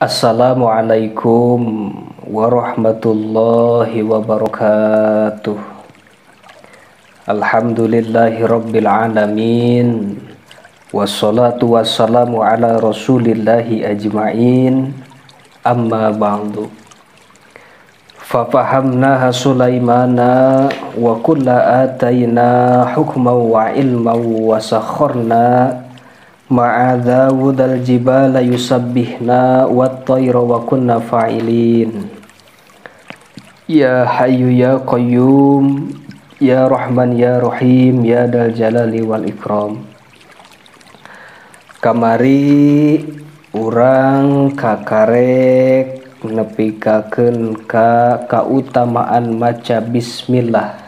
Assalamualaikum warahmatullahi wabarakatuh. Alhamdulillahi rabbil alamin. Wassalatu wassalamu ala rasulillahi ajma'in. Amma ba'du. Fafahamnaha Sulaimana wa kulla atayna hukman wa ilman wa sakharna ma'a Dawudal jibala yusabbihna wat-tayra wa kunna fa'ilin. Ya Hayyu ya Qayyum ya Rahman ya Rahim ya Dal Jalali wal Ikram. Kamari urang kakarek nepikakeun ka kautamaan maca bismillah.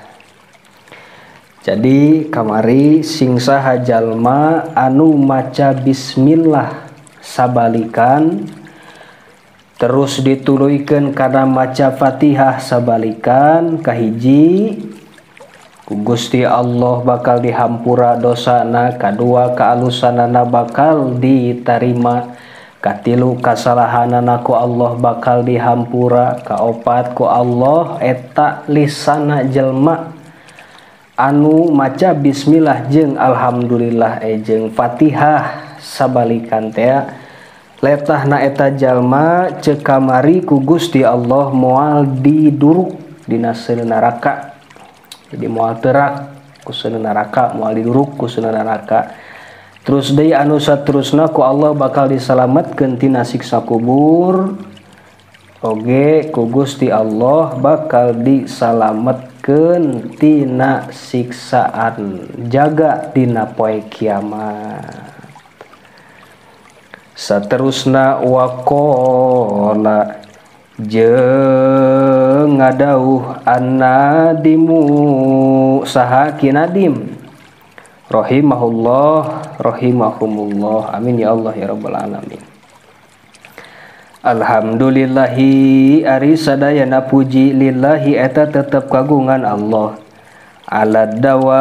Jadi kamari sing saha jalma anu maca bismillah sabalikan terus dituluykeun kana maca Fatihah sabalikan kahiji ku Gusti Allah bakal dihampura dosana, kadua kaalusanana bakal ditarima, katilu kasalahanana ku Allah bakal dihampura, kaopat ku Allah eta lisana jelma anu maca bismillah jeung alhamdulillah jeung Fatihah sabalikan teh letahna eta jalma ceuk kamari ku Gusti Allah moal diduruk dina seuneu neraka. Jadi moal terak ku seuneu neraka, moal diduruk ku seuneu neraka. Terus deui anu saterusna ku Allah bakal disalametkeun tina siksa kubur. Oge ku Gusti Allah bakal disalametkeun tina siksaan jaga dina poe kiamat. Saterusna waqala jeung ngadauh annadimu saha kinadim rahimahullah rahimahumullah, amin ya Allah ya rabbal alamin. Alhamdulillahi ari sadayana puji lillahi eta tetep kagungan Allah ala dawam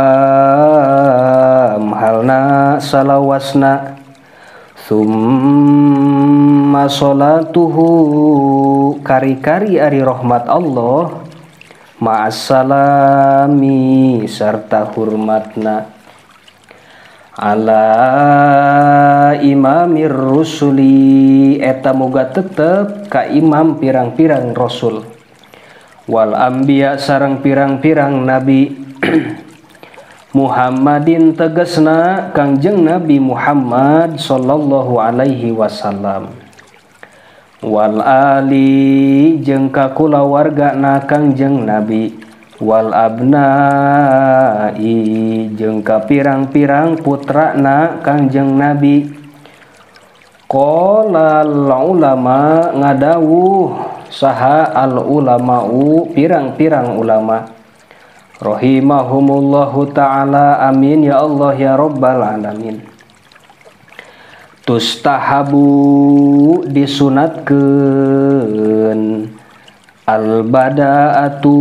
halna salawasna summa salatuhu kari-kari ari rahmat Allah ma'assalami sarta hurmatna ala imamir rusuli eta moga tetep ka imam pirang-pirang rasul wal anbiya sareng pirang-pirang nabi Muhammadin tegesna Kangjeng Nabi Muhammad sallallahu alaihi wasallam wal ali jeung ka kulawargana Kangjeng Nabi wal abnai jeung ka pirang-pirang putrana Kangjeng Nabi. Qala al ulama ngadawuh saha al ulama'u pirang-pirang ulama rahimahumullahu ta'ala, amin ya Allah ya rabbal alamin. Tustahabu disunatkeun albadaatu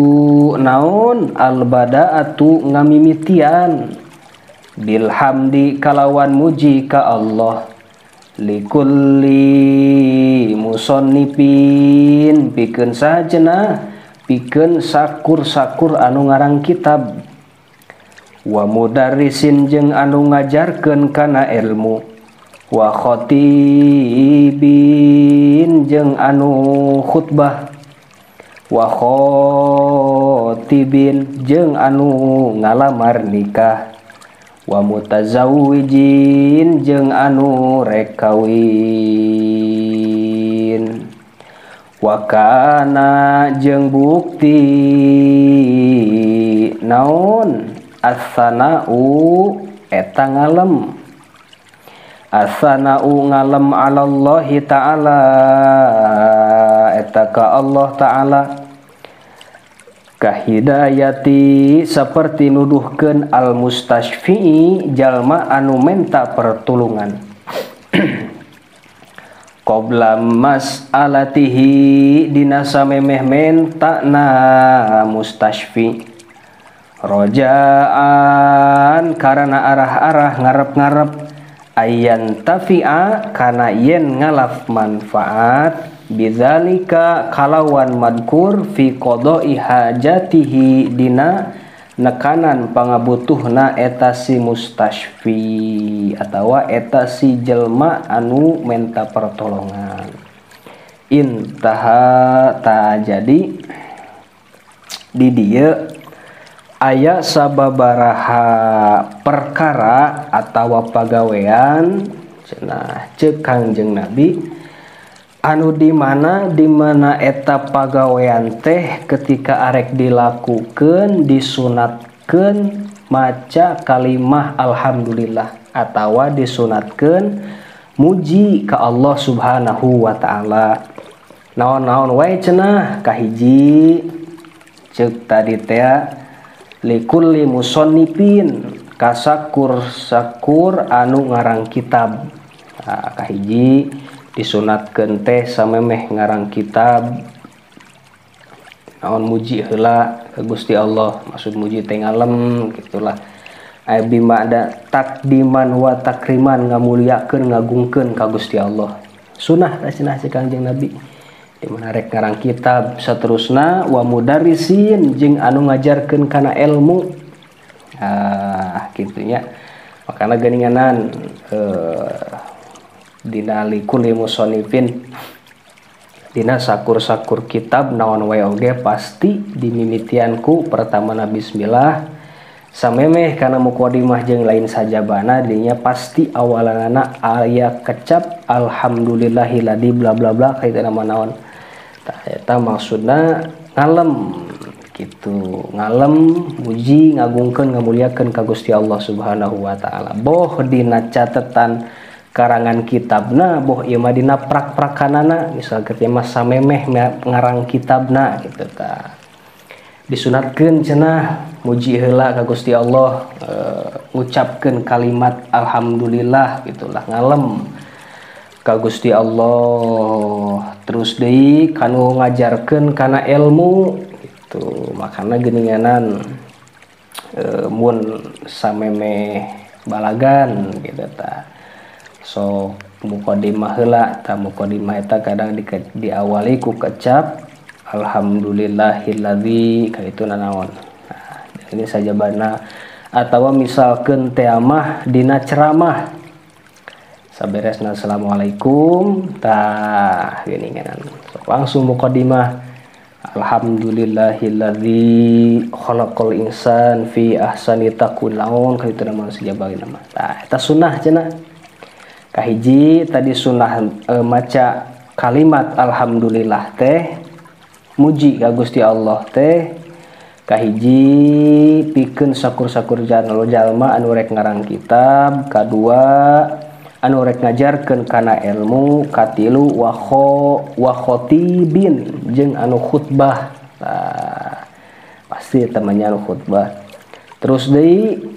naon albadaatu ngamimitian bilhamdi kalawan muji ka Allah likulli musannifin pikeun sajena pikeun sakur-sakur anu ngarang kitab wa mudarrisin jeung anu ngajarkeun kana ilmu wa khatibin jeung anu khutbah wa khatibin jeung anu ngalamar nikah wa mutazawwijin jeung anu rek kawin wa kana jeung bukti naon as-sana'u eta ngalem as-sana'u ngalem alallahi ta'ala eta ka Allah ta'ala kahidayati seperti nuduhkeun al-mustashfi'i jalma anu menta pertulungan qabla mas'alatihi dina samemeh mentana mustashfi rojaan karena arah-arah ngarep-ngarep Ayan tafi'a kana yen ngalaf manfaat bidzalika kalawan madkur fi qada'i hajatihi dina nekanan pangabutuhna eta si mustashfi atawa eta si jelma anu menta pertolongan. Intaha ta jadi di dieu aya sababaraha perkara atawa pagawean cenah ceuk Kangjeng Nabi anu dimana eta pagawean teh ketika arek dilakukeun disunatkeun maca kalimah alhamdulillah atawa disunatkeun muji ka Allah Subhanahu wa taala. Naon-naon wae cenah kahiji ceuk tadi teh likulli musannifin kasakur-sakur anu ngarang kitab. Nah, kahiji disunatkeun teh samemeh ngarang kitab naon muji heula ka Gusti Allah, maksud muji teh ngalem gitulah. Aya bimada takdiman wa takriman ngamuliakeun ngagungkeun ka Gusti Allah. Sunah teh cenah si Kangjeng Nabi di mana rek ngarang kitab saterusna wa mudarrisin jeung anu ngajarkeun kana ilmu. Ah kitu nya. Makana geuninganan dina likulli musannifin dina sakur-sakur kitab naon wae oge pasti dimimitian ku pertamana bismillah samemeh kana muqaddimah jeung lain sajabana dinya pasti awalanana aya kecap alhamdulillahilladzi bla bla bla kaitana naon. Tah eta maksudna ngalem gitu, ngalem muji ngagungkeun ngamuliakeun ka Gusti Allah Subhanahu wa taala. Boh dina catetan karangan kitabna boh ieu mah dina prak-prakanana misal kieu mah samemeh ngarang kitabna gitu tah. Disunatkeun cenah muji heula ka Gusti Allah, ngucapkeun kalimat alhamdulillah gitulah ngalem ka Gusti Allah. Terus deui kanu ngajarkeun kana ilmu gitu, makana geuninganan mun samemeh balagan gitu tah. So muqaddimah heula tah, muqaddimah eta kadang diawali ku kecap alhamdulillahilladzi kaitu nanaon. Nah, ini sajabana atawa misalkeun teh mah dina ceramah saberesna assalamualaikum tah geuninganan so, langsung muqaddimah alhamdulillahilladzi khalaqal insan fi ahsani taqwim laon kaitu nama sajabana mah. Tah eta sunnah cenah. Kahiji tadi sunnah maca kalimat alhamdulillah teh muji ka Gusti Allah teh kahiji pikeun sakur-sakur jalma anu rek ngarang kitab, kadua anu rek ngajarkeun kana ilmu, katilu wa khotibin jeung anu khutbah. Nah, pasti temannya anu khutbah. Terus deui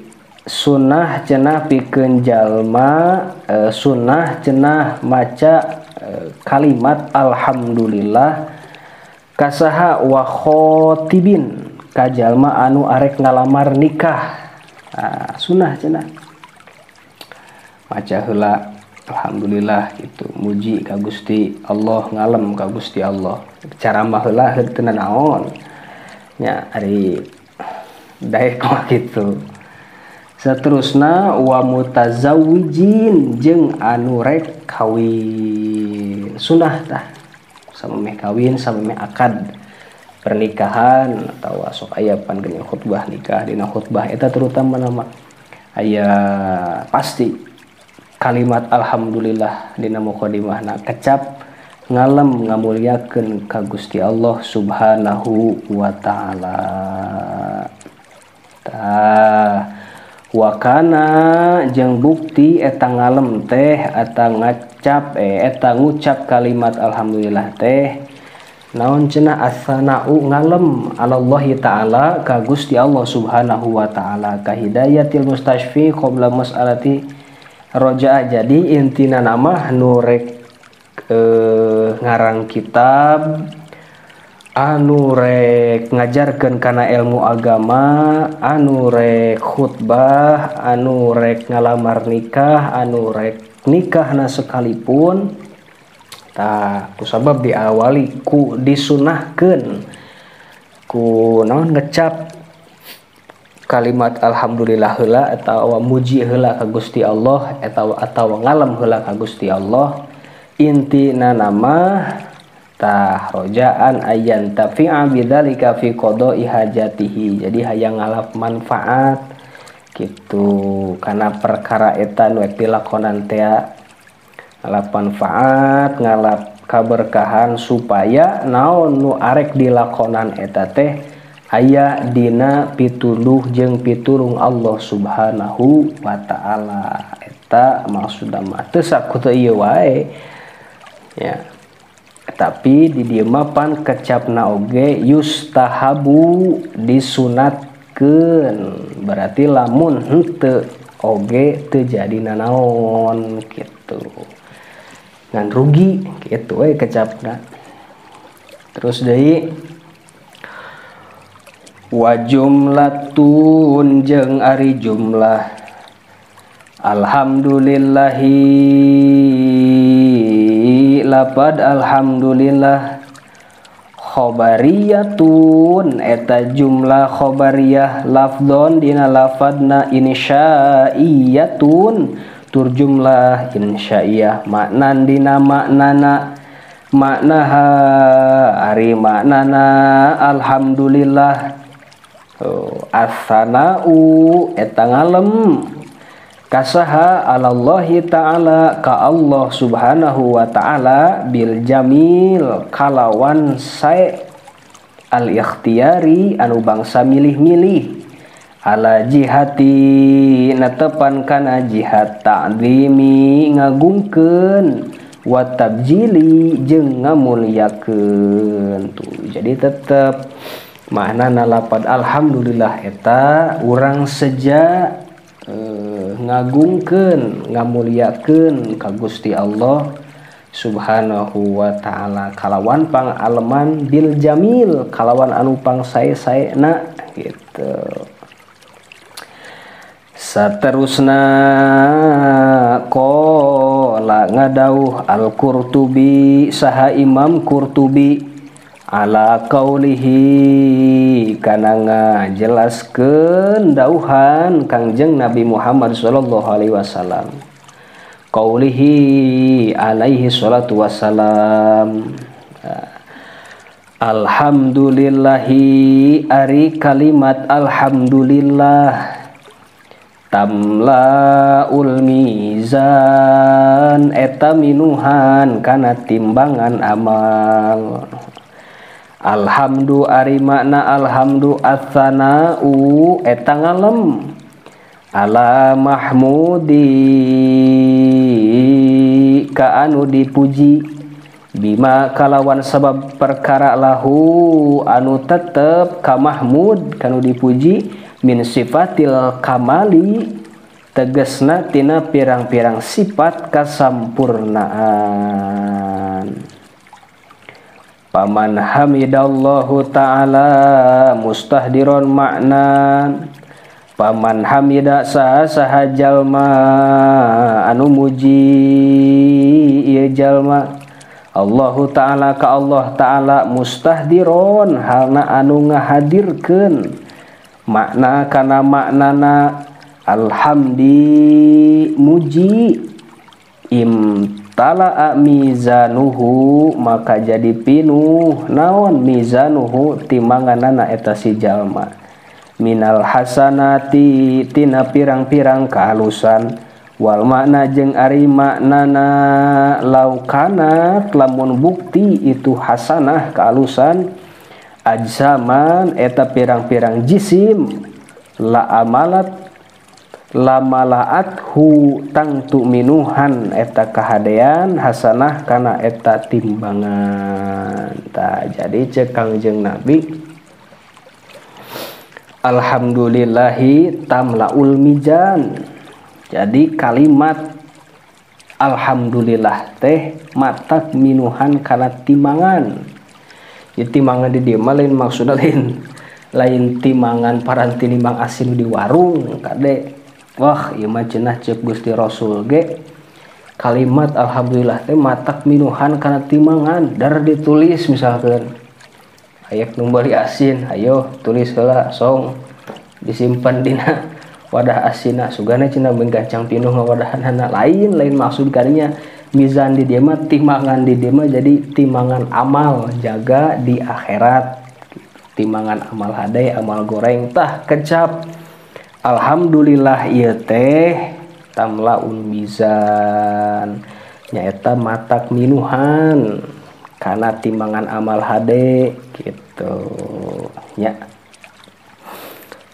sunnah cenah pikeun jalma, sunnah cenah maca kalimat alhamdulillah kasaha wa khotibin ka jalma anu arek ngalamar nikah. Nah, sunnah cenah maca heula alhamdulillah gitu, muji ka Gusti Allah, ngalem ka Gusti Allah. Ceramah heula heuh teu naon nya ari daek mah kitu. Seterusna wa mutazawwijin jeung anu rek kawin. Sunah tah samemeh kawin samemeh akad pernikahan atawa sok aya pan geuning khutbah nikah, dina khutbah eta terutama nama aya pasti kalimat alhamdulillah dina muqaddimahna kecap ngalem ngamuliakeun ka Gusti Allah Subhanahu wa taala. Tah wakana jeung bukti eta ngalem teh eta ngacap eta ngucap kalimat alhamdulillah teh naon cenah as-sana'u ngalem alallahi ta'ala ka Gusti Allah Subhanahu wa taala ka hidayatil mustashfi qabla mas'alati roja'a. Jadi intina nama nu rek ngarang kitab anu rek ngajarkeun kana ilmu agama, anu rek khutbah, anu rek ngalamar nikah, anu rek nikahna sekalipun, tah kusabab diawali ku disunahkeun ku naon ngecap kalimat alhamdulillah heula atawa muji heula ka Gusti Allah atawa ngalem heula ka Gusti Allah. Intina nama tah rojaan ayan tafi'a bidzalika fi qada'i hajatihi, jadi hayang ngalap manfaat gitu karena perkara eta nu dilakonan teh ngalap manfaat, ngalap kaberkahan supaya naon nu arek dilakonan eta teh aya dina pituduh jeung pitulung Allah Subhanahu wa taala. Eta maksudna mah teu sakutu ieu wae ya, tapi di dieu mah pan kecapna oge yustahabu disunatkeun, berarti lamun henteu oge teu jadi nanaon gitu, ngan rugi gitu we kecapna. Terus deui wa jumlatun jeung ari jumlah alhamdulillahi lapad alhamdulillah khobariyatun eta jumlah khobariyah lafdon dina lafadna insyaiyatun tur jumlah insyaiyah maknan dina maknana maknaha ari maknana alhamdulillah. Oh, as-sana'u eta ngalem kasaha alallahi ta'ala ka Allah subhanahu wa ta'ala bil jamil kalawan sae al ikhtiyari anu bangsa milih-milih ala jihati netepan kana jihad ta'zimi ngagungkeun wa tabjili jeung ngamuliakeun. Tuh jadi tetep makna lapad alhamdulillah eta urang seja ngagungkeun ngamuliakeun ka Gusti Allah Subhanahu wa taala kalawan pangaleman bil jamil kalawan anu pang sae-saena gitu. Saterusna qala ngadauh Al-Qurtubi saha Imam Qurtubi ala qaulihi kana ngajelaskeun dauhan Kangjeng Nabi Muhammad sallallahu alaihi wasallam qaulihi alaihi salatu wassalam alhamdulillahi ari kalimat alhamdulillah tamlaul mizan eta minuhan kana timbangan amal. Alhamdu ari makna alhamdu atsana'u eta ngalem ala mahmudi ka anu dipuji bima kalawan sabab perkara lahu anu tetep ka mahmud kanu dipuji min sifatil kamali tegesna tina pirang-pirang sifat kasampurnaan. Paman hamidallahu ta'ala mustahdiron makna paman hamida saha saha jalma anu muji ieu jalma Allahu ta'ala ka Allah ta'ala mustahdiron halna anu ngahadirkeun makna kana maknana alhamdi muji imtala'a mizanuhu maka jadi pinuh naon mizanuhu timbanganana eta si jalma minal hasanati tina pirang-pirang kehalusan wal makna jeung ari maknana laukanat lamun bukti itu hasanah kehalusan ajsaman eta pirang-pirang jisim la amalat lamalaathu tangtu minuhan eta kahadean hasanah kana eta timbangan. Tah jadi cek Kangjeng Nabi alhamdulillahi tamlaul mizan. Jadi kalimat alhamdulillah teh matak minuhan kana timbangan. Jadi timbangan di dieu mah lain maksudna lain timbangan paranti nimbang asin di warung kade. Wah, ieu mah cenah ceuk Gusti Rasul ge kalimat alhamdulillah teh matak minuhan kana timbangan dar ditulis misalkan aya nu meuli asin, ayo tulis heula song disimpan dina wadah asinna sugana cenah gancang pinuh ngawadahanana. Lain maksud kadinya mizan di dieu mah timbangan di dieu mah jadi timbangan amal jaga di akhirat, timbangan amal hade amal goreng tah kecap alhamdulillah ieu teh tamlaun mizan nyaeta matak minuhan kana timbangan amal hade gitu nya.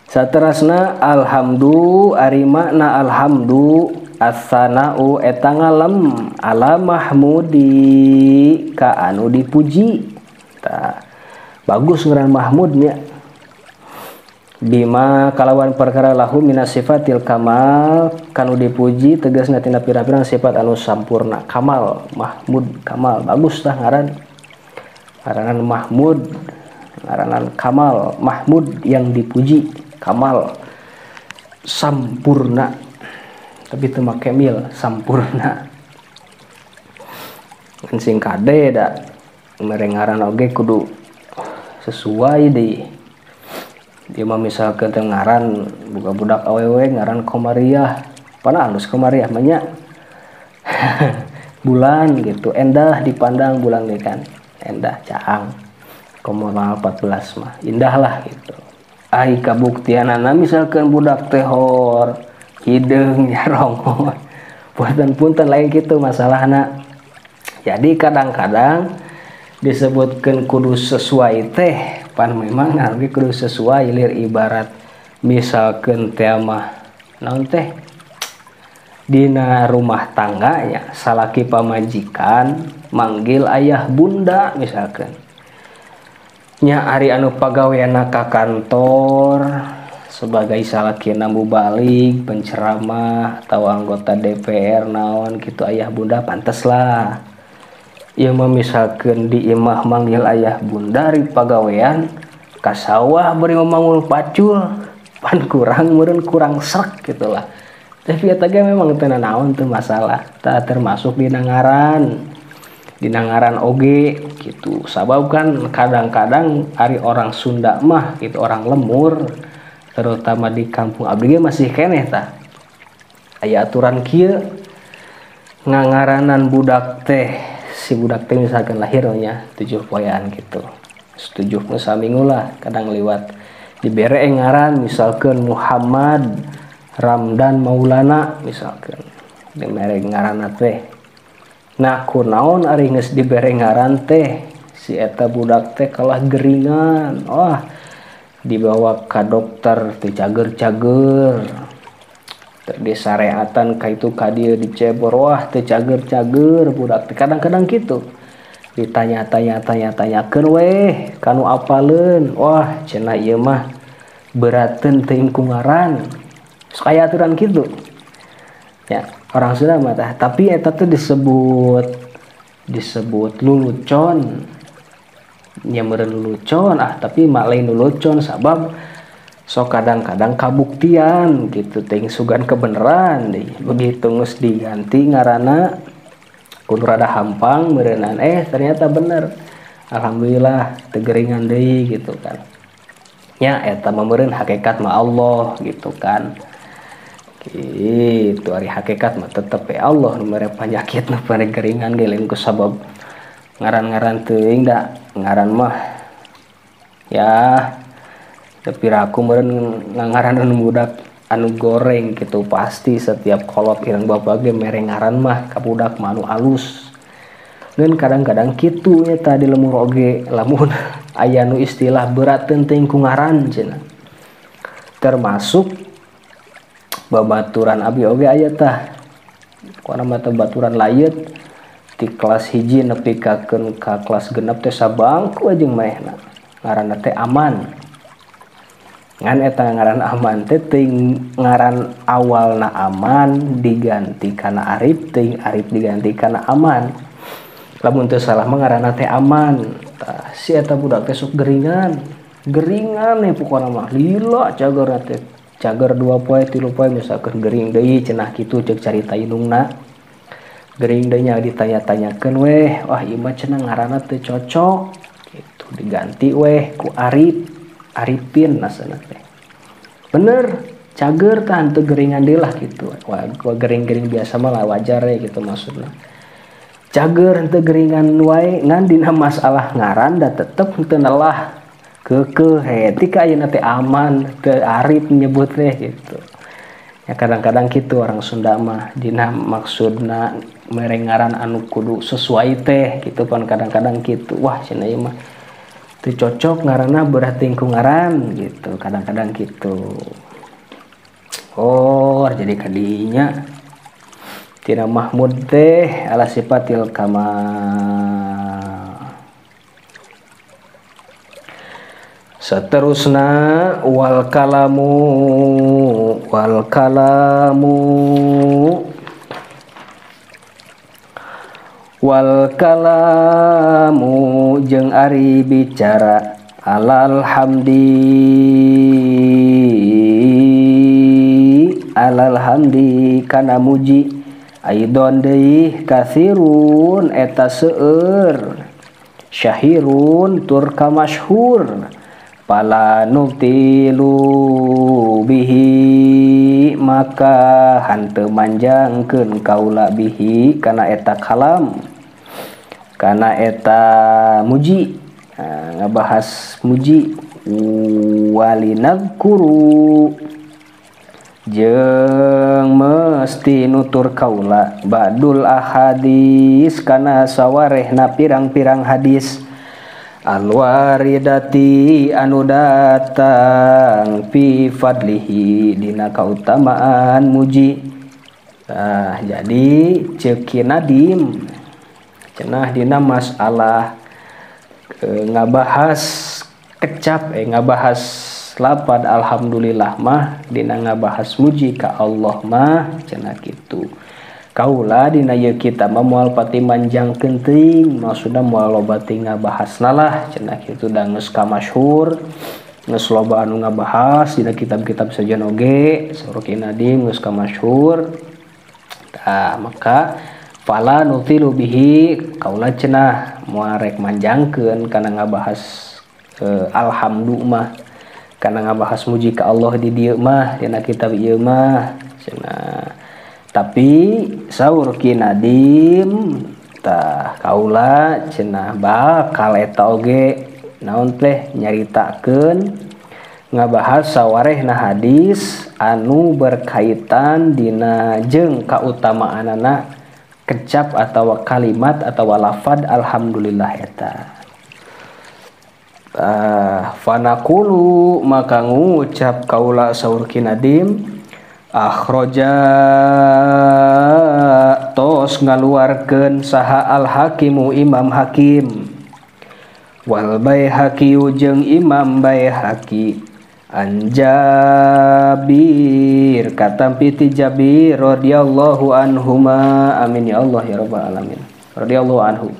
Saterasna alhamdu ari makna alhamdu as-sana'u eta ngalem ala mahmudi ka anu dipuji. Tah bagus ngaran mahmud nya. Bima kalawan perkara lahu minas sifatil kamal kanu dipuji tegasna tina pirang-pirang sifat anu sampurna kamal mahmud kamal bagus tah ngaran ngaranan mahmud ngaranan kamal mahmud yang dipuji kamal sampurna tapi teu make mil sampurna ngan sing kade da mere ngaran oge kudu sesuai deui. Dia mah misalkan teh ngaran buka budak awewe ngaran Komariah, pana alus Komariah mah nya. Bulan gitu, endah dipandang bulan ge kan, endah caang. Komo tanggal 14 mah indah lah gitu. Ai kabuktianana misalkan budak teh hor, hideung nyarongot. Punten-punten lain kitu masalahna. Jadi kadang-kadang disebutkeun kudu sesuai teh pan memang harga kudu sesuai lir ibarat misalkan teh mah naon teh dina rumah tangganya salaki pamajikan manggil ayah bunda misalkan nya ari anu pagaweana ka kantor sebagai salakina mubalig penceramah atau anggota DPR naon gitu ayah bunda pantes lah. Ieu mah misalkeun di imah manggil ayah bunda ari pagawean ka sawah bari mamangul pacul pan kurang meureun kurang srek gitulah. Tapi eta ge memang teu nanaon teu masalah tah termasuk dina ngaran oge gitu. Sabab kan kadang-kadang ari orang Sunda mah gitu orang lemur terutama di kampung abdi ge masih keneh tah aya aturan kieu ngangaranan budak teh si budak teh misalkan lahirnya 7 poean gitu 7 saminggu lah kadang liwat dibere ngaran misalkan Muhammad Ramdan Maulana misalkan dibere ngaran teh. Nah kunaon ari geus dibere ngaran teh si eta budak teh kalah geringan wah dibawa ka dokter teh cager-cager disareatan ka itu ka dieu dicebor wah teu cager-cager budak teh kadang-kadang kitu ditanya-tanya tanya-tanyakeun weh kanu apaleun wah cenah ieu mah berateun teuing ku ngaran sok aya aturan kitu ya orang Sunda mah tah. Tapi eta teh disebut lulucon nya meureun lulucon ah tapi mah lain lulucon sabab so kadang-kadang kabuktian gitu ting sugan kebenaran deh begitu geus diganti ngaranna kudu rada hampang meureunnan ternyata bener alhamdulillah teu geringan deui gitu kan nya eta mah meureun hakikat mah Allah gitu kan gitu ari hakikat mah tetep we Allah nu mere panyakit nu mere geringan ge lain ku sabab ngaran-ngaran teuing da ngaran mah ya tapi aku meureun ngaran anu budak anu goreng gitu pasti setiap kolot ireng bapak ge mere ngaran mah ka budak mah anu alus. Ngan kadang-kadang kitu nya tadi lemur oge lamun aya nu istilah berateun teuing ku ngaran cenah. Termasuk babaturan abi oge aya tah. Kuana mah baturan layeut ti kelas 1 nepi ka kelas 6 teh sabangku jeung manehna. Ngaranna teh Aman. Ngan eta ngaran Aman teh teuing ngaran awalna Aman diganti kana Arif teuing Arif diganti kana Aman. Lamun teu salah mah ngaranna teh Aman. Tah si eta budak teh sok geringan. Geringan nih pokona mah lila cager teh. Cager 2 poe 3 poe misalkan gering deui cenah kitu ceuk carita indungna. Gering deui nya ditanya-tanyakeun weh, wah ieu mah cenah ngaranna teu cocok gitu, diganti weh ku Arif, Arifin asana teh. Bener, cager tah henteu geringan deui lah gitu. Wah, gering-gering biasa mah lah wajar we gitu maksudna. Cager henteu geringan wae ngan dina masalah ngaran da tetep henteu nelah keukeuh heti ka ayeuna teh aman teu arif nyebut teh gitu. Ya kadang-kadang kitu orang Sunda mah dina maksudna mere ngaran anu kudu sesuai teh gitu pan kadang-kadang kitu. Wah cenah ieu mah teu cocok ngaranna berarti ku ngaran gitu kadang-kadang gitu. Oh jadi kadinya tina Mahmud teh ala sifatil kamal. Seterusna wal kalamu wal kalamu wal kalamu jeung ari bicara alal hamdi alal hamdi kana muji aidon deui katsirun eta seueur syahirun tur kamasyhur pala nubtilu bihi maka hanteu manjangkeun kaula bihi kana eta kalam kana eta muji. Nah, ngabahas muji walinagkuru jeung mesti nutur kaula ba'dul ahadis kana sawarehna pirang-pirang hadis alwaridati anu datang fi fadlihi dina kautamaan muji. Nah, jadi ceuk Ki Nadim cenah dina masalah ngabahas kecap ngabahas lapad alhamdulillah mah dina ngabahas muji ka Allah mah cenah kitu. Kaula dina ieu kita mah moal pati manjangkeun teuing maksudna moal loba teuing ngabahasna lah cenah kitu da geus kamasyhur geus loba anu ngabahas dina kitab-kitab sejen oge saur Ki Nadim geus kamasyhur. Tah maka fala nutilu bihi kaula cenah moal rek manjangkeun kana ngabahas alhamdu mah kana ngabahas muji ka Allah di dieu mah dina kitab ieu mah cenah. Tapi saur Ki Nadim tah kaula cenah bakal eta oge naon teh nyaritakeun ngabahas sawarehna hadis anu berkaitan dina jeung kautamaanana kecap atawa kalimat atawa lafad alhamdulillah eta. Fanaqulu maka ngucap kaula saur Ki Nadim akhraja tos ngaluarkeun saha al hakimu imam hakim wal baihaqi jeung imam baihaqi an Jabir katampi ti Jabir radhiyallahu anhuma amin ya Allah ya rabbal alamin radhiyallahu anhu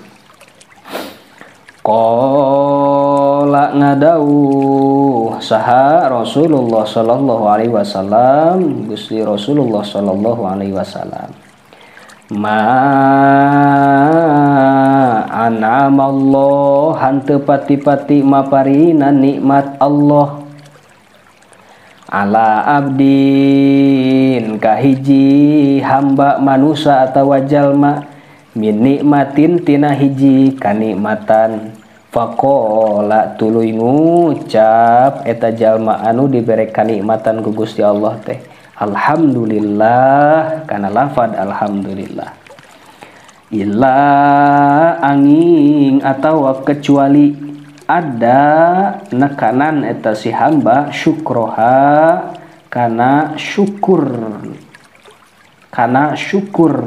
qala ngadauh saha Rasulullah sallallahu alaihi wasallam Gusti Rasulullah sallallahu alaihi wasallam ma an'amallah hanteu pati-pati maparina nikmat Allah ala abdin kahiji hamba manusa atawa jalma min nikmatin tina hiji kanikmatan faqala tuluy ngucap eta jalma anu dibere kanikmatan ku Gusti Allah teh alhamdulillah kana lafad alhamdulillah illa angin atawa kecuali ada nekanan eta si hamba syukroha kana syukur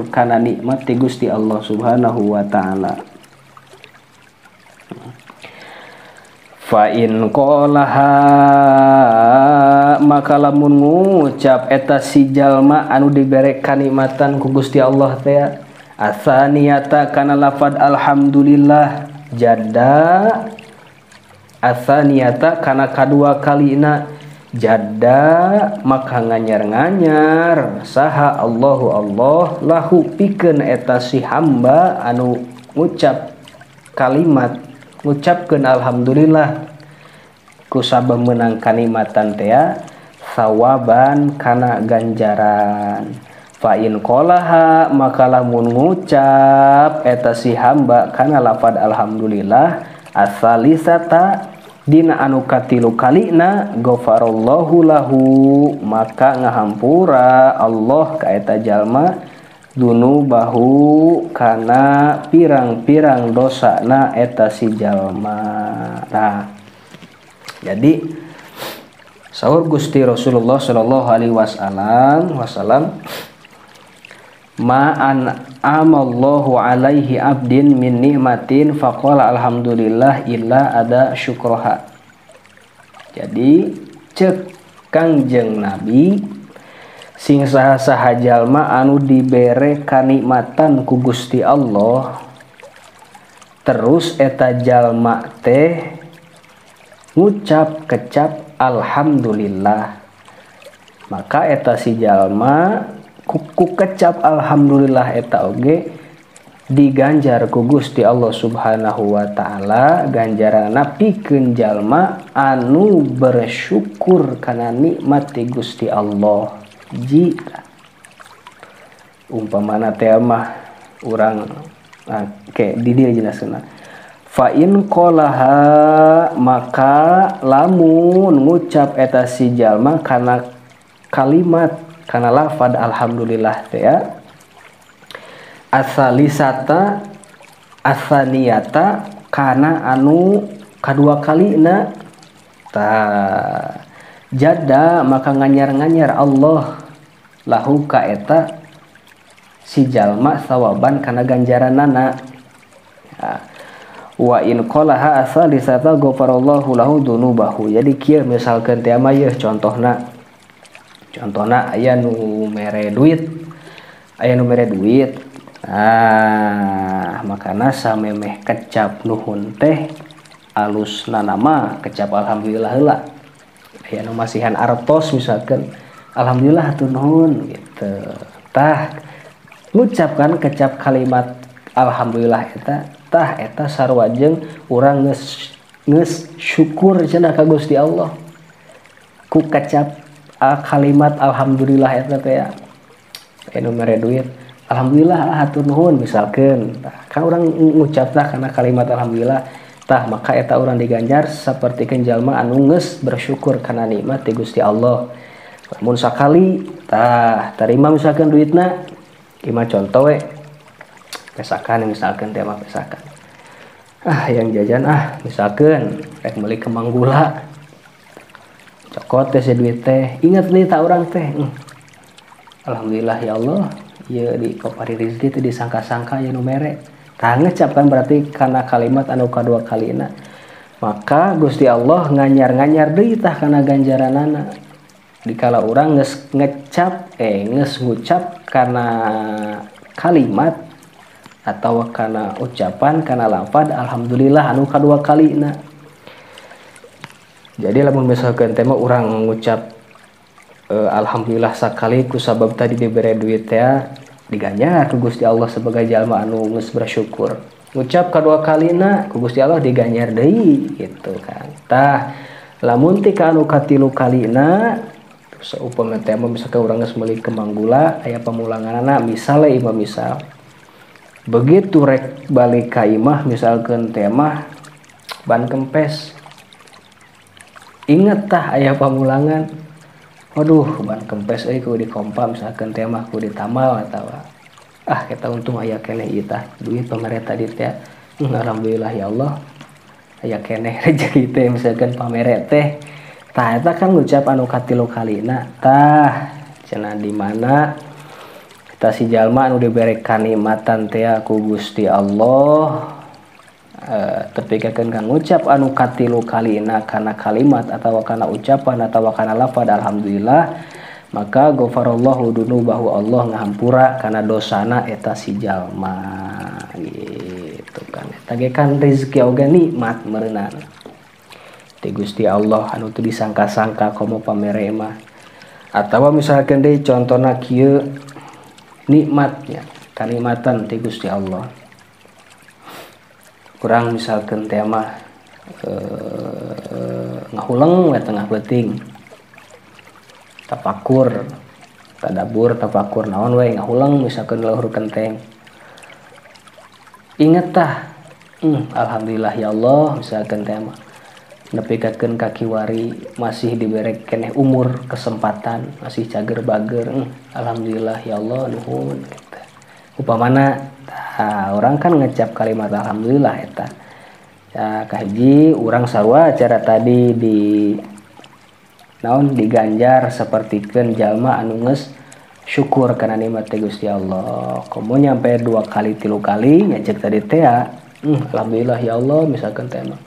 kana nikmat ti Gusti Allah Subhanahu wa taala. Fa in qalaha maka lamun ngucap eta si jalma anu dibere kanikmatan ku Gusti Allah teh asaniyata kana lafad alhamdulillah Jadda asaniyata kana kadua kalina jadda maka nganyar-nganyar saha Allahu Allah lahu pikeun eta si hamba anu ngucap kalimat ngucapkeun alhamdulillah kusabab meunang kanikmatan teh sawaban kana ganjaran. Fa in qolaha maka lamun ngucap eta si hamba kana lafad alhamdulillah asalisata dina anu katilu kalina ghafarallahu lahu maka ngahampura Allah ka eta jalma dunubahu kana pirang-pirang dosana eta si jalma. Nah, jadi sahur Gusti Rasulullah sallallahu alaihi wasallam ma'an amallahu alaihi abdin min nikmatin faqala alhamdulillah illa ada syukroha. Jadi cek Kangjeng Nabi sing saha-saha jalma anu dibere kanikmatan ku Gusti Allah terus eta jalma teh ngucap kecap alhamdulillah, maka eta si jalma ku kecap alhamdulillah eta oge diganjar ku Gusti Allah Subhanahu wa taala ganjaranna pikeun jalma anu bersyukur kana nikmat ti Gusti Allah. Jika umpamana teh mah urang ke di dieu jelaskeun fa in qolaha maka lamun ngucap eta si jalma kana kalimat kana lafad alhamdulillah teh ya asalisata asaniyata kana anu kadua kalina ta jada maka nganyar-nganyar Allah lahu ka eta si jalma sawaban kana ganjaranana. Wa in qalaha asalisata ghafarallahu lahu dunubahu. Jadi kieu misalkeun teh mah yeuh contohna aya nu mere duit, nah makana samemeh kecap nuhun teh alusna nama kecap alhamdulillah heula. Aya nu masihan artos misalkan alhamdulillah hatur nuhun gitu. Tah ngucapkan kecap kalimat alhamdulillah eta tah eta sarua jeung urang geus syukur cenah ka Gusti Allah ku kecap kalimat alhamdulillah eta teh ya. Anu mere duit alhamdulillah hatur nuhun misalkeun. Kan urang ngucap tah kana kalimat alhamdulillah tah maka eta urang diganjar sapertikeun jalma anu geus bersyukur kana nikmat ti Gusti Allah. Lamun sakali tah tarima misalkeun duitna ieu mah contoh we pesakan misalkeun teh mah pesakan yang jajan misalkeun rek meuli kembang gula cokot teh si duit teh ingat nih tak urang teh alhamdulillah ya Allah ieu di kopari rezeki teh disangka-sangka aya nu mere tah ngecap kan berarti kana kalimat anu kadua kalina maka Gusti Allah nganyar-nganyar deui tah kana ganjaranana dikala urang geus ngecap geus ngucap kana kalimat atau kana ucapan kana lafad alhamdulillah anu kadua kalina. Jadi lamun misalkeun teh mah urang ngucap alhamdulillah sakali ku sabab tadi dibere duit teh diganjar ku Gusti Allah sebagai jalma anu geus bersyukur. Ngucap kadua kalina ku Gusti Allah diganjar deui gitu kan. Tah lamun ti ka anu katilu kalina saupama teh mah misalkan urang geus meuli kembang gula aya pamulanganana misale imah misal begitu rek balik ka imah misalkeun teh mah ban kempes inget tah aya pamulangan waduh ban kempes euy kudu dikompa misalkeun teh mah kudu ditamal atawa kita untung aya keneh ieu tah duit pamere tadi teh alhamdulillah ya Allah aya keneh rezeki teh misalkeun pamere teh tah eta kan ngucap anu katilu kalina tah cenah di mana kita si jalma anu dibere kanikmatan teh ku Gusti Allah tepikakeun ka ngucap anu katilu kalina kana kalimat atawa kana ucapan atawa kana lafad alhamdulillah maka ghafarallahu dunubahu Allah ngahampura kana dosana eta si jalma gitu kan. Tagekan rezeki oge nikmat meureunan. Ti Gusti Allah anu teu disangka-sangka komo pamere mah. Atawa misalkan deui contona kieu nikmatnya, kanikmatan ti Gusti Allah. Kurang misalkan teh mah ngahuleng we tengah peuting. Tapakur, tadabur, tapakur naon we ngahuleng misalkan luhur kenteng. Inget tah, alhamdulillah ya Allah misalkan teh mah nepikakeun kaki wari masih dibere keneh umur kesempatan masih cager bager, alhamdulillah ya Allah nuhun gitu. Upamana tah urang kan ngecap kalimat alhamdulillah eta. Ya kahiji urang sarua cara tadi di naon diganjar sapertikeun jalma anu geus syukur kana nikmat teh Gusti Allah. Komo nyampe 2 kali 3 kali nya cek tadi teh alhamdulillah ya Allah misalkan teh mah.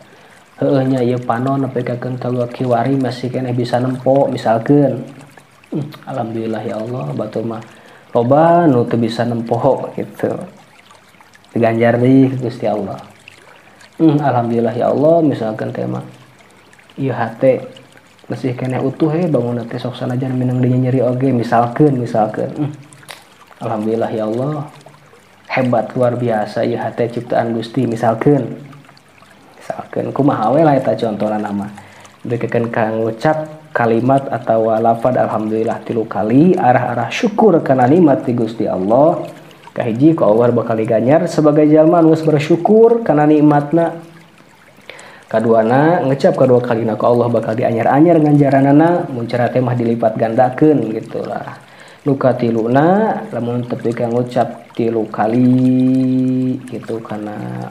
Heueuh nya ieu panon nepikakeun ka kiwari masih keneh bisa nempo misalkeun. Alhamdulillah ya Allah batur mah loba nu teu bisa nempo gitu. Diganjar deui Gusti Allah. Alhamdulillah ya Allah misalkan teh mah ieu hate masih keneh utuh he bangunna teh sok sanajan minang dinya nyeri oge misalkeun. Alhamdulillah ya Allah hebat luar biasa ieu hate ciptaan Gusti misalkeun. Misalkeun kumaha we lah eta contona mah. Deukeun ka ngucap kalimat atawa lafad alhamdulillah 3 kali arah-arah syukur kana nikmat ti Gusti Allah. Kahiji ku Allah bakal diganjar sebagai jalma anu geus bersyukur kana nikmatna. Kaduana ngecap kadua kalina ku Allah bakal dianyar-anyar ganjaranana mun cara teh mah dilipat gandakeun gitulah. Nu katiluna lamun tepi ka ngucap 3 kali gitu kana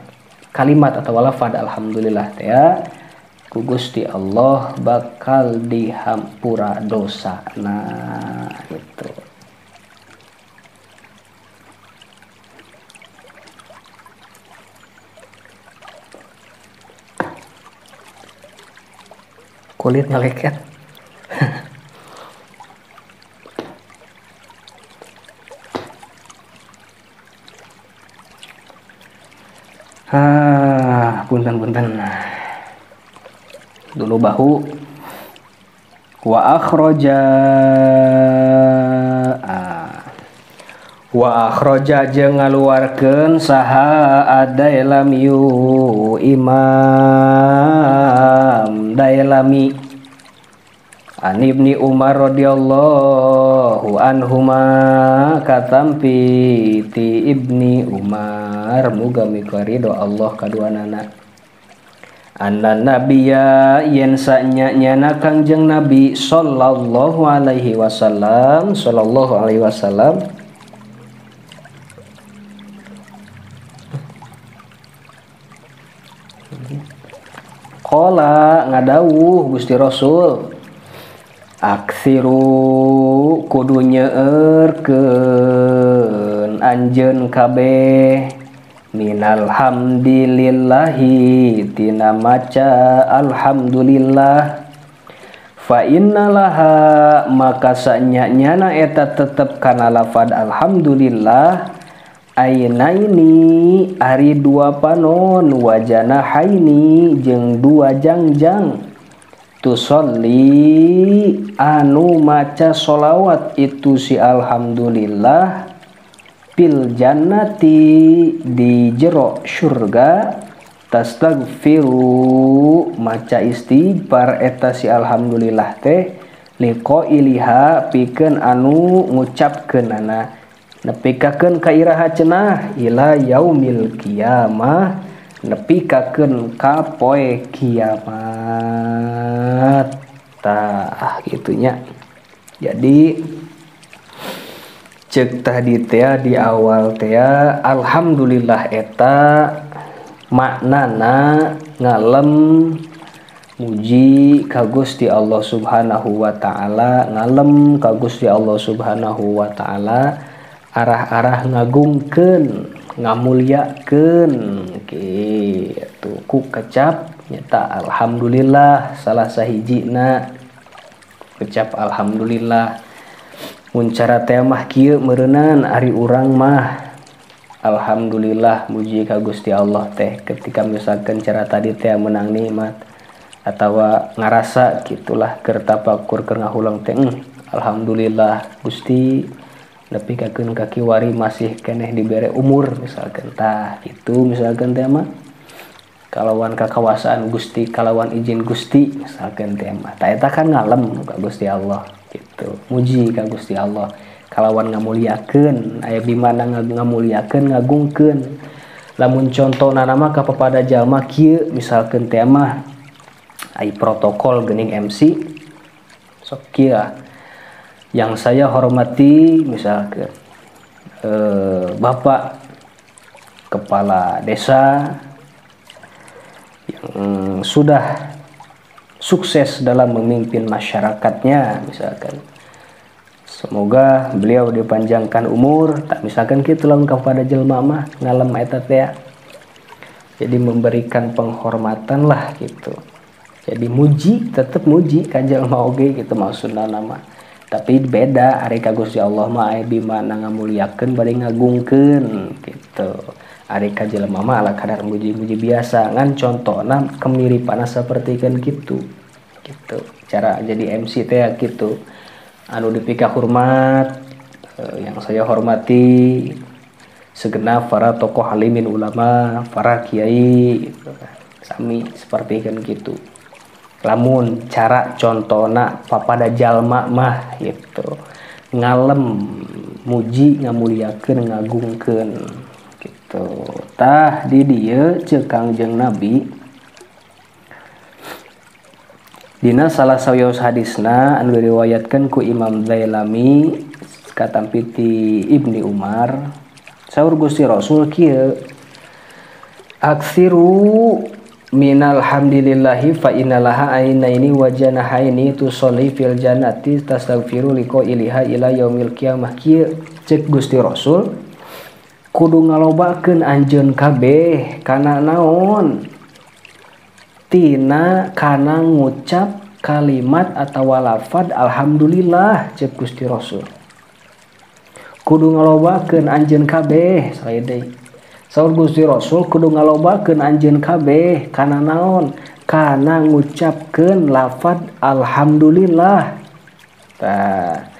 kalimat atau lafad alhamdulillah teh ya ku Gusti Allah bakal dihampura dosana gitu. Kulit ngeleket. Punten-punten. Dulu bahu. Wa akhraja wa akhraja jeung ngaluarkeun saha Ad-Dailami Imam Dailami an Ibni Umar radhiyallahu anhuma katampi ti Ibni Umar muga mikaridho Allah kaduanana anna nabiyya yen sanya-nyana Kangjeng Nabi sallallahu alaihi wasallam sallallahu alaihi wasallam qala ngadawuh Gusti Rasul aksiru kudu nyeurkeun anjeun kabeh minal hamdilillahi tina maca alhamdulillah fa innalaha maka sanya-nyana eta tetep kana lafad alhamdulillah ainaini ari 2 panon wajana haini jeung 2 jangjang tusolli anu maca solawat itu si alhamdulillah fil jannati di jero surga tastagfiru maca istighfar eta si alhamdulillah teh liqailiha pikeun anu ngucapkeunana nepikakeun ka iraha cenah ila yaumil kiamah nepikakeun ka poe kiamat. Tah gitunya. Jadi cek tadi teh di awal teh alhamdulillah eta maknana ngalem muji ka Gusti Allah Subhanahu wa taala, ngalem ka Gusti Allah Subhanahu wa taala arah-arah ngagungkeun, ngamulyakeun kitu ku kecap nyata alhamdulillah salah sahijina kecap alhamdulillah. Mun cara teh mah kieu meureunnan ari urang mah Alhamdulillah muji ka Gusti Allah teh ketika misalkan cara tadi teh menang nikmat atawa ngarasa gitulah keur tapakur keur ngahulang teh alhamdulillah Gusti nepi kakeun ka kiwari masih keneh dibere umur misalkan tah itu misalkan teh mah kalawan kakawasaan Gusti kalawan izin Gusti misalkan teh mah tah eta kan ngalem ka Gusti Allah gitu muji ka Gusti Allah kalawan ngamuliakeun aya bimana ngamuliakeun ngagungkeun lamun contona mah ka papada jalma kieu misalkeun teh mah ai protokol geuning MC sok kieu. Yang saya hormati misalkan Bapak Kepala Desa yang sudah sukses dalam memimpin masyarakatnya misalkan, semoga beliau dipanjangkan umur tak misalkan kitu lamun kepada jelema mah ngalem eta teh. Jadi memberikan penghormatan lah gitu. Jadi muji tetep muji ka jelema oge gitu maksudna mah. Tapi beda ari ka Gusti Allah mah aya bimana ngamuliakeun bari ngagungkeun gitu. Ari ka jelema mah ala kadar muji-muji biasa ngan contona kemiripanna sapertikeun kitu. Gitu. Cara jadi MC teh gitu. Anu dipika hormat yang saya hormati segenap para tokoh alimin ulama, para kiai gitu. Sami sapertikeun kitu. Lamun cara contona papada jalma mah gitu ngalem muji ngamuliakeun ngagungkeun gitu. Tah di dieu ceuk Kangjeng Nabi dina salah sawios hadisna anu diriwayatkeun ku Imam Dailami katampi ti Ibni Umar saur Gusti Rasul kieu aksiru minal hamdulillahi fa innalaha ainaini wa janahaini tusolli fil jannati tastaghfiru liqailiha ila yaumil qiyamah. Kieu ceuk Gusti Rasul kudu ngalobakeun anjeun kabeh kana naon tina kana ngucap kalimat atawa lafad alhamdulillah ceuk Gusti Rasul kudu ngalobakeun anjeun kabeh sae deui. Saur Gusti Rasul kudu ngalobakeun anjeun kabeh kana naon kana ngucapkeun lafad alhamdulillah. Tah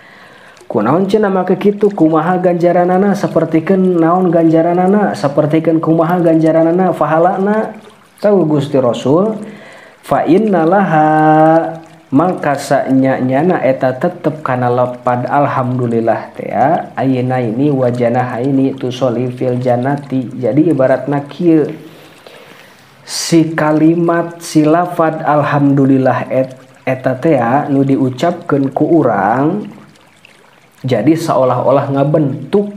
kunaon cenah make kitu kumaha ganjaranana sapertikeun naon ganjaranana sapertikeun kumaha ganjaranana pahalana. Saur Gusti Rasul fa innalaha mangka sanya-nyana eta tetep kana lapad alhamdulillah teh ayeuna ini wajana ini tusoli fil jannati. Jadi ibaratna kieu si kalimat si lafad alhamdulillah eta teh nu diucapkeun ku urang jadi seolah-olah ngabentuk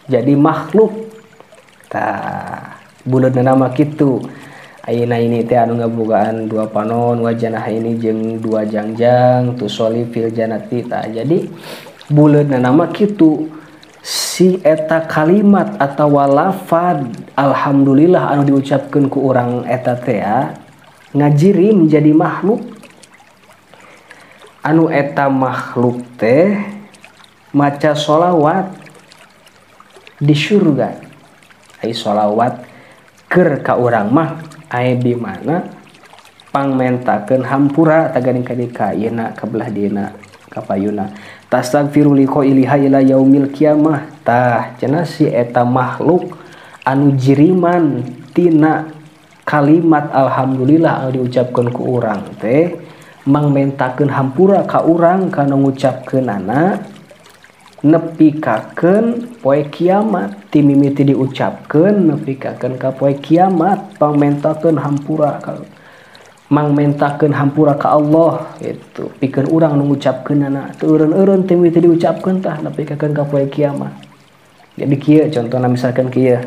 jadi makhluk. Tah buleudna mah kitu. Ayeuna ini teh anu ngabogaan dua panon wajanah ini jeung dua jangjang tusoli fil jannati. Tah jadi buleudna mah kitu si eta kalimat atawa lafad alhamdulillah anu diucapkeun ku urang eta teh ngajirim jadi makhluk anu eta makhluk teh maca sholawat di surga. Ai sholawat keur ka urang mah aya di mana pangmentakeun hampura taganing ka yeuna ka belah dieuna ka payuna tastaghfiru liqailiha ila yaumil qiyamah. Tah cenah si eta makhluk anu jiriman tina kalimat alhamdulillah anu diucapkeun ku urang teh mangmentakeun hampura ka urang kana ngucapkeunana nepikakeun poe kiamat ti mimiti diucapkeun nepikakeun ka poe kiamat pangmentakeun hampura ka mangmentakeun hampura ka Allah gitu pikeun urang nu ngucapkeunana teu eureun-eureun ti mimiti diucapkeun tah nepikakeun ka poe kiamat. Jadi kieu contohna misalkan kieu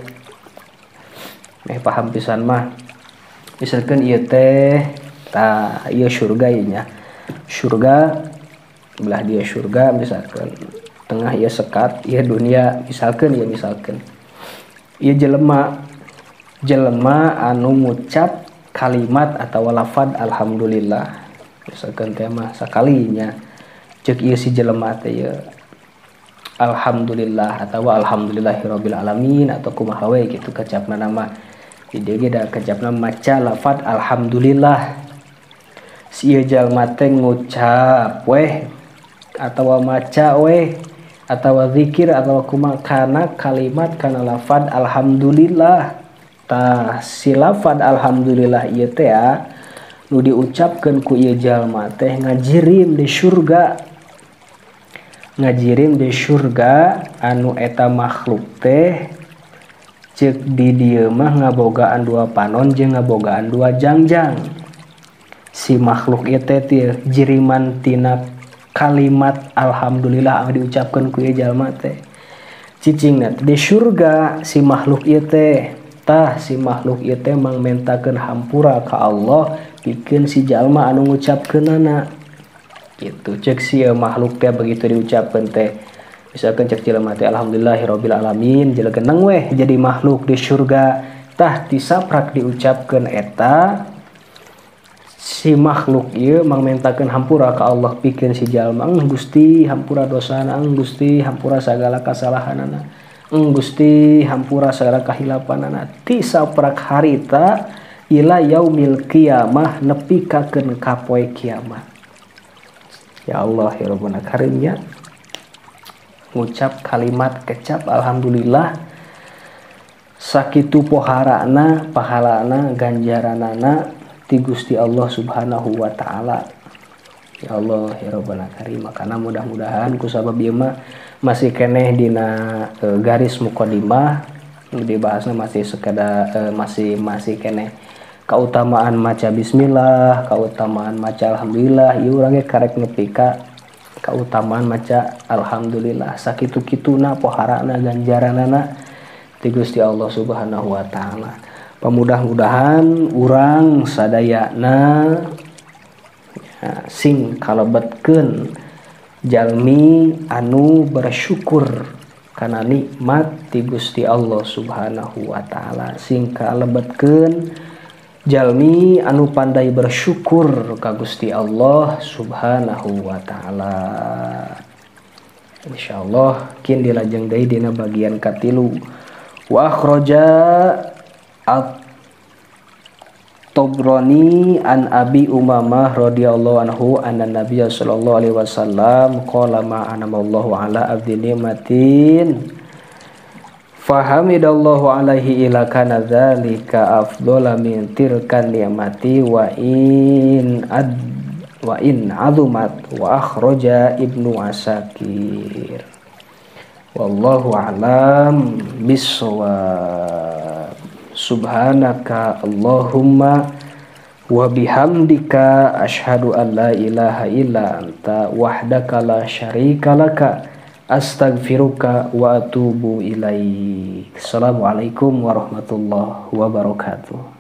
meh paham pisan mah misalkan ieu teh tah ieu surga ieu nya surga belah dia surga misalkan tengah ia sekat ia dunia misalkan ya misalkan ia jelema jelema anu ngucap kalimat atau lafad alhamdulillah misalkan teh mah sakalinya ceuk ieu si jelema teh ieu alhamdulillah atau alhamdulillahirabbil alamin atau kumaha we gitu kecapna nama di dieu ge da kecapna maca lafad alhamdulillah. Si ieu jalma teh ngucap weh atawa maca weh atawa zikir atawa kumaha kana kalimat kana lafad alhamdulillah. Tah si lafad alhamdulillah ieu teh nu diucapkeun ku ieu jalma teh ngajirim di surga, ngajirim di surga anu eta makhluk teh ceuk di dieu mah ngabogaan dua panon jeung ngabogaan dua jangjang. Si makhluk ieu teh jiriman tina kalimat alhamdulillah anu diucapkeun ku ieu jalma teh cicingna di surga si makhluk ieu teh. Tah si makhluk ieu teh mangmentakeun hampura ka Allah pikeun si jalma anu ngucapkeunana gitu. Cek si makhluk teh begitu diucapkeun teh misalkan cek jelema teh alhamdulillahirabbil alamin jelegeneng weh jadi makhluk di surga. Tah tisaprak diucapkeun eta si makhluk ieu mangmentakeun hampura ka Allah pikeun si jalma, Gusti hampura dosana, Gusti hampura sagala kasalahanana, Gusti hampura sagala kahilapanana. Tisaprak harita ila yaumil qiyamah nepi kakeun ka poe kiamat. Ya Allah ya Rabbana karimnya ngucap kalimat kecap alhamdulillah sakitu poharana pahalana ganjaranana ti Gusti Allah Subhanahu wa taala. Ya Allah ya Rabbana karim. Makana mudah-mudahan ku sabab ieu mah masih keneh dina garis mukadimah dibahasna masih sekadar masih keneh kautamaan maca bismillah, kautamaan maca alhamdulillah, ieu urang ge karek nepi ka kautamaan maca alhamdulillah sakitu-kituna poharana ganjaranana ti Gusti Allah Subhanahu wa taala. Pamudah-mudahan urang sadayana ya, sing kalebetkeun jalmi anu bersyukur kana nikmat ti Gusti Allah Subhanahu wa taala, sing kalebetkeun jalmi anu pandai bersyukur ka Gusti Allah Subhanahu wa taala. Insyaallah kin dilajeng deui dina bagian katilu. Wa akhraja At-Tabrani an Abi Umamah radhiyallahu anhu anna Nabiyya sallallahu alaihi wasallam qala ma anamallahu ala abdi ni'matin fahamidallahu alaihi ila kana dzalika afdhala min tilkan ni'mati wa in azumat. Wa akhraja Ibnu Asakir. Wallahu a'lam bissawab. Subhanaka Allahumma wa bihamdika asyhadu an la ilaha illa anta wahdaka la syarika laka astaghfiruka wa atubu ilaik. Assalamualaikum warahmatullahi wabarakatuh.